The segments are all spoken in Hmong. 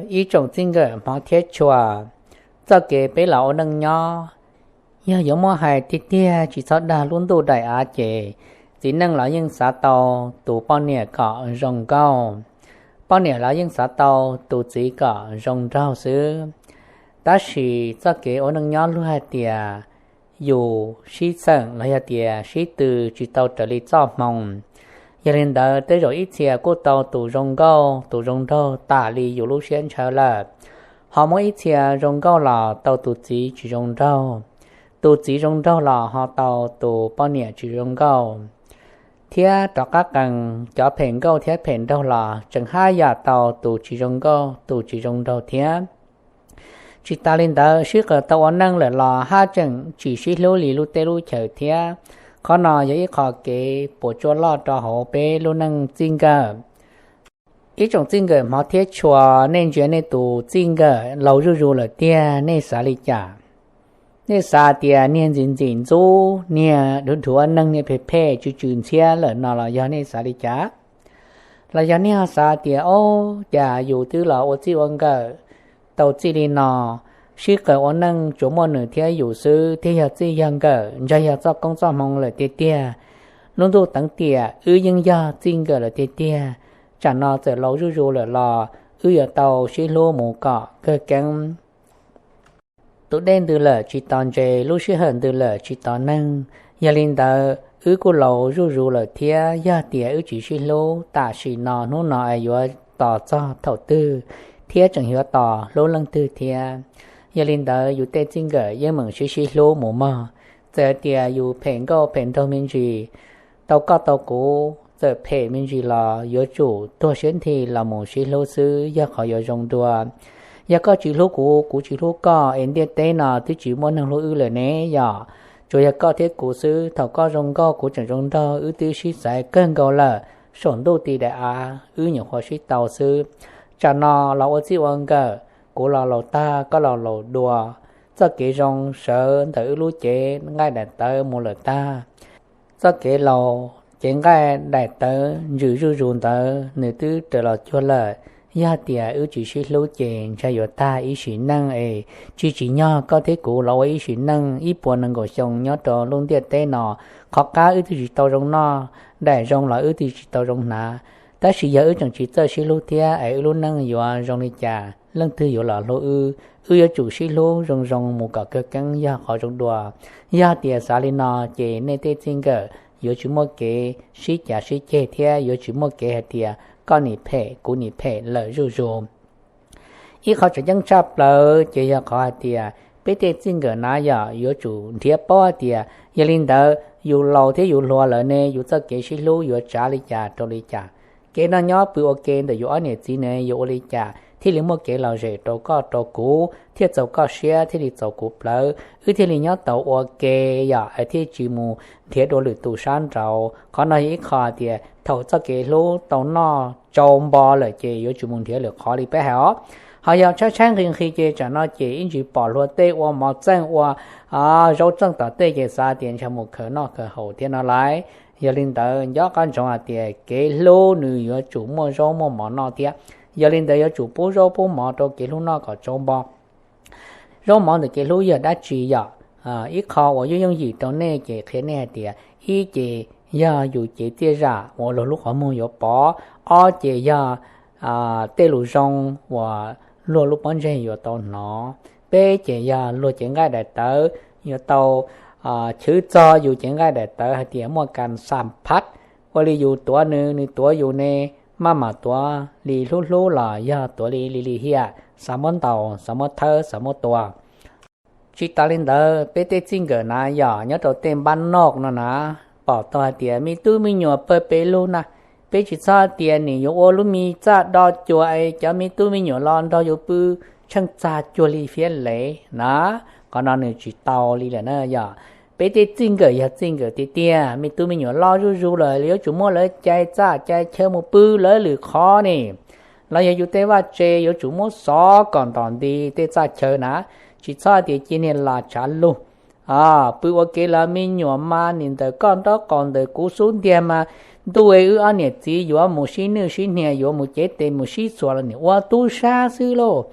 Ib tsoom txij nkawm hmov thiab tshua, txoj kev peb los ua neej nyob, yog yuav muab hais tiag tiag tsis txhob dag lub ntuj daim av ces txiv neej los yeej xav tau tus poj niam kom zoo nkauj, poj niam los yeej xav tau tus txiv kom zoo nraug xwb. Tab sis txoj kev ua neej nyob luag hais tias yus sib txheem los yog tias sib tw tsis tau raws li txoj hmoo. Yog li ntawd tej zaum ib txhia kuj tau tus zoo nkauj tus zoo nraug tas li yus lub siab ntshaw lawm, ho muaj ib txhia zoo nkauj los tau tus txiv tsis zoo nraug, tus txiv zoo nraug los ho tau tus poj niam tsis zoo nkauj. Thiab rov qab qees cov phem nkauj thiab phem nraug los tseem haj yam tau tus tsis zoo nkauj tus tsis zoo nraug thiab. Tsis tas li ntawd sib qawm tau ua neej lawm los haj tseem tsis sib hlub li lub teb lub chaws thiab. Qhov no yog ib qho kev puas tsuaj loj rau hauv peb lub neej txij nkawm. Ib tsoom txij nkawm hmov thiab tshua, nej ntsia nej tus txij nkawm laus zuj zus lawm tiag nej xav li cas? Nej xav tias niag ntxim ntxim ntxub, niag dhuav dhuav neeg, niag phem phem tsw tsw ntxhiab lawm no los yog nej xav li cas? Los yog nej ho xav tias, ob, cas yus twb los ua txij ua nkawm tau txij li no, sib qawm ua neej tsuas muaj nws thiab yus xwb thiaj yog txij yog nkawm, ntshe yog txoj koob txoj hmoo lawm tiag tiag. Lub ntuj teev tiam wb yeej yog txij nkawm lawm tiag tiag, tsam no txawm laus zuj zus lawm los wb yuav tau sib hlub mus kom kawg keeb. Tus dej ntws lawm tsis tos ntses, lub sij hawm ntws lawm tsis tos neeg. Yog li ntawd wb kuj laus zuj zus lawm thiab, yog tias wb tsis sib hlub tam sim no hnub no es yuav tos txog thaum twg thiab tseem yuav tos hlub leej twg thiab? Yog li ntawd yus tej txij nkawm yeej meem sib sib hlub mus mog. Txawm tias yus phem nkauj phem nraug me ntsis, tau koj tau kuv txawm phem me ntsis los yuav tsum tuag siab nthi los mus sib hlub xwb yog qhov yuav zoo dua. Yog koj tsis hlub kuv, kuv tsis hlub koj es ntiaj teb no twb tsis muaj neeg hlub wb lawm ne yom. Tsuas yog koj thiab kuv xwb, thaum koj zoo nkauj kuv tseem zoo nraug wb twb sib xaiv kawg nkaus lawm, saum ntuj ti daim av wb nyuam qhuav sib tau xwb. Tsam no los ua txij ua nkawm, kuv los laus tag koj los laus dua, txoj kev zoo sawv ntawm wb lub cev nqaij daim tawv mus lawm tag. Txoj kev laus cev nqaij daim tawv ntsws zuj zus ntawd nws twb raws los cuag lawm. Yog tias wb tsis sib hlub ces ntshe yuav tag ib sim neej es tsis tsim nyog koj thiab kuv los ua ib sim neej ib puas nees nkaum xyoo nyob rau lub ntiaj teb no. Qhov qab wb twb tsis tau zoo noj, daim zoo los wb twb tsis tau zoo hnav. Tab sis yog wb tseem tsis txawj sib hlub thiab es wb lub neej yuav zoo li cas, leej twg yuav los hlub wb? Wb yuav tsum sib hlub zoo zoo mus kom kawg keeb yog qhov zoo dua. Yog tias xav li no ces nej tej txij nkawm yuav tsis muaj kev sib cav sib ceg thiab yuav tsis muaj kev hais tias koj nim phem kuv nim phem lawm zuj zus. Ib qho tseem ceeb tshaj plaws ces yog qhov hais tias peb tej txij nkawm na yom, yuav tsum nrhiav paub hais tias yog li ntawd yus laus thiab yus hluas lawm ne yus txoj kev sib hlub yuav tsav li cas rau li cas. Kev noj nyob pw ua ke ntawm yus ob niam txiv ne yuav ua li cas thiaj li muaj kev lom zem rau koj rau kuv, thiaj txaus koj siab thiaj li txaus kuv plawv, wb thiaj li nyob tau ua ke yom, es thiaj tsis mus nrhiav dua lwm tus sab nraud. Qhov no yog ib qho tias thaum txoj kev hlub tau noj tsau npo lawm ces yuav tsis mus nrhiav lwm qhov li peb hais os. Ho yog tshaib tshaib nqhis nqhis ces tsam no ces ib ntsis pom hluas tej ua mov txeej ua zaub txeej tom tej ces xav tias ntshe mus khaws noj khaws haus thiab no lauj. Yog li ntawd nco qab ntsoov hais tias kev hlub nws yuav tsum muaj zaub muaj mov noj thiab. Yog li ntawd yuav tsum pub zaub pub mov rau kev hlub noj kom tsau npo. Zaub mov ntawm kev hlub yog dab tsi yom? Ib qho uas yooj yooj yim rau nej ces qhia nej hais tias ib ces yog yus cev txiaj zam uas luag lub qhov muag yuav pom, ob ces yog tej lus zoo uas luag lub pob ntseg yuav tau hnov, peb ces yog luag cev nqaij daim tawv yuav tau chwv txog yus cev nqaij daim tawv hais tias muaj kas xam phab, ua li yus tuav nws, nws tuav yus ne, maj mam tuav li hlub hlub los yog tuav li li lim hiam, xav muab ntaus, xav muab thawb, xav muab tua. Tsis tas li ntawd peb tej txij nkawm na yom, nyob rau tej npab noj no na, pom tau hais tias me tub me nyuam pawg pes lug na, peb tsis txhob hais tias nim yuav ua lub me txaj do cuag es cov me tub me nyuam los nrog yus pw tsheej txag cuag li fiab lev na. Qhov no nws tsis tau li lawm na yom. Peb tej txij nkawm yog txij nkawm tiag tiag, me tub me nyuam loj zuj zus lawm yuav tsum muab lawv cai txaj cai chaw mus pw lawv lwm qhov ne. Los yog yus tej vaj tse yuav tsum muab xov kom ntom nti tej txaj chaw na, tsis txhob hais tias cia niag las tshav lug pw ua ke los me nyuam mas nim ntawm koj nraub qaum ntawm kuv xub ntiag mas ntuj, wb ob niam txiv yuav mus sib nwj sib hnia, yuav mus cev tes mus sib txuas los nim ua tub sab xwb lauj.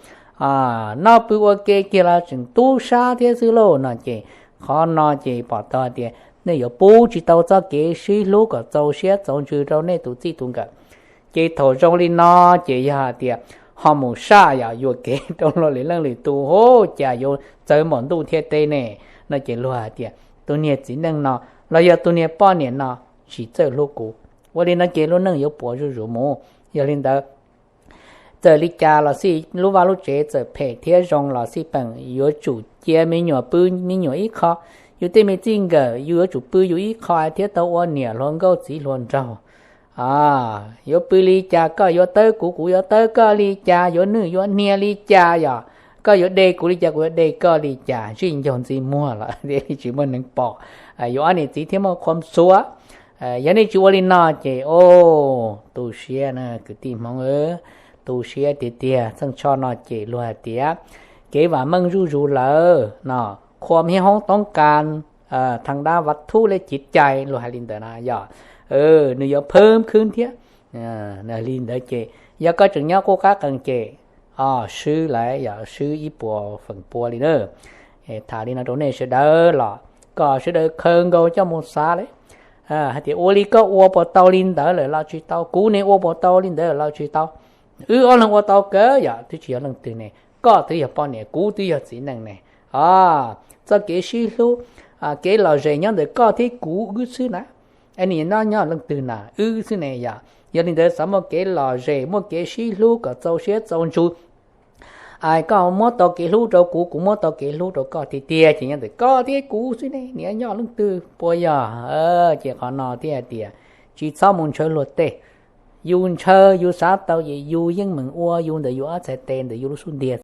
Noj pw ua ke kiag los tseem tub sab thiab xwb lauj no ces, qhov no ces pom tau tias nej yuav pub tsis tau txoj kev sib hlub kom txaus siab txaus ntsws rau nej tus txij tus nkawm. Ces thaum zoo li no ces yog hais tias ho mus saj yom, yuam kev rau luag lwm leej lwm tus, hu, cas yuav txawv npaum ntuj thiab teb ne, no ces luag hais tias tus niag txiv neej no los yog tus niag poj niam no tsis txawj hlub kuv. Ua li no ces lub neej yuav puas zuj zus mus. Yog li ntawd, txawm li cas los xij, lub vaj lub tsev txawm phem thiab zoo los xij peem, yuav tsum cia me nyuam pw me nyuam ib qho, yus tej me txij nkawm yus yuav tsum pw yus ib qho thiab tau ua niam hluas nkauj txiv hluas nraug. Yuav pw li cas koj yuav tawb kuv, kuv yuav tawb koj li cas, yuav nwj yuav hnia li cas yom, koj yuav de kuv li cas, kuv yuav de koj li cas, zij ncaug ntxi muag los tsis muaj neeg pom, yuav ob niam txiv thiaj muaj qhuam xuav. Yog nej tsis ua li no ces, o, tu siab na kwv tij Hmoob, tu siab tiag tiag. Txheej tshoj no ces luag hais tias kev vam meej zuj zus lawm no, khuam hiab hoob toob kas thas dab vaj thub lej civ cai, luag hais li ntawd na yom, nws yuav phwb khwb thiab. Li ntawd ces yog koj tseem nyob qub qab qees ces, o, swb lawm yom, swb ib puas feem pua li na. Tham li no rau nej sawv daws los kom sawv daws khaws nkaus coj mus xav li, hais tias ua li koj ua puas tau li ntawd lawm los tsis tau, kuv ne ua puas tau li ntawd lawm los tsis tau. Wb ob leeg ua tau kawg yom, twb tsis yog leej twg ne, koj twb yog poj niam, kuv twb yog txiv neej ne. Txoj kev sib hlub, kev lom zem nyob ntawm koj thiab kuv wb xwb na. Es nim no nyob leej twg na, wb xwb ne yom. Yog li ntawd xav muaj kev lom zem, muaj kev sib hlub kom txaus siab txaus ntsws. Koj muab tau kev hlub rau kuv, kuv muab tau kev hlub rau koj tiag tiag ces nyob ntawm koj thiab kuv xwb ne, nim no nyob leej twg puas yog? Ces qhov no thiaj hais tias tsis txhob mus ntshaw luag tej. Yus ntshaw yus xav tau ces yus yeej meem ua yus ntawm yus ob txhais tes ntawm yus lub xub ntiag.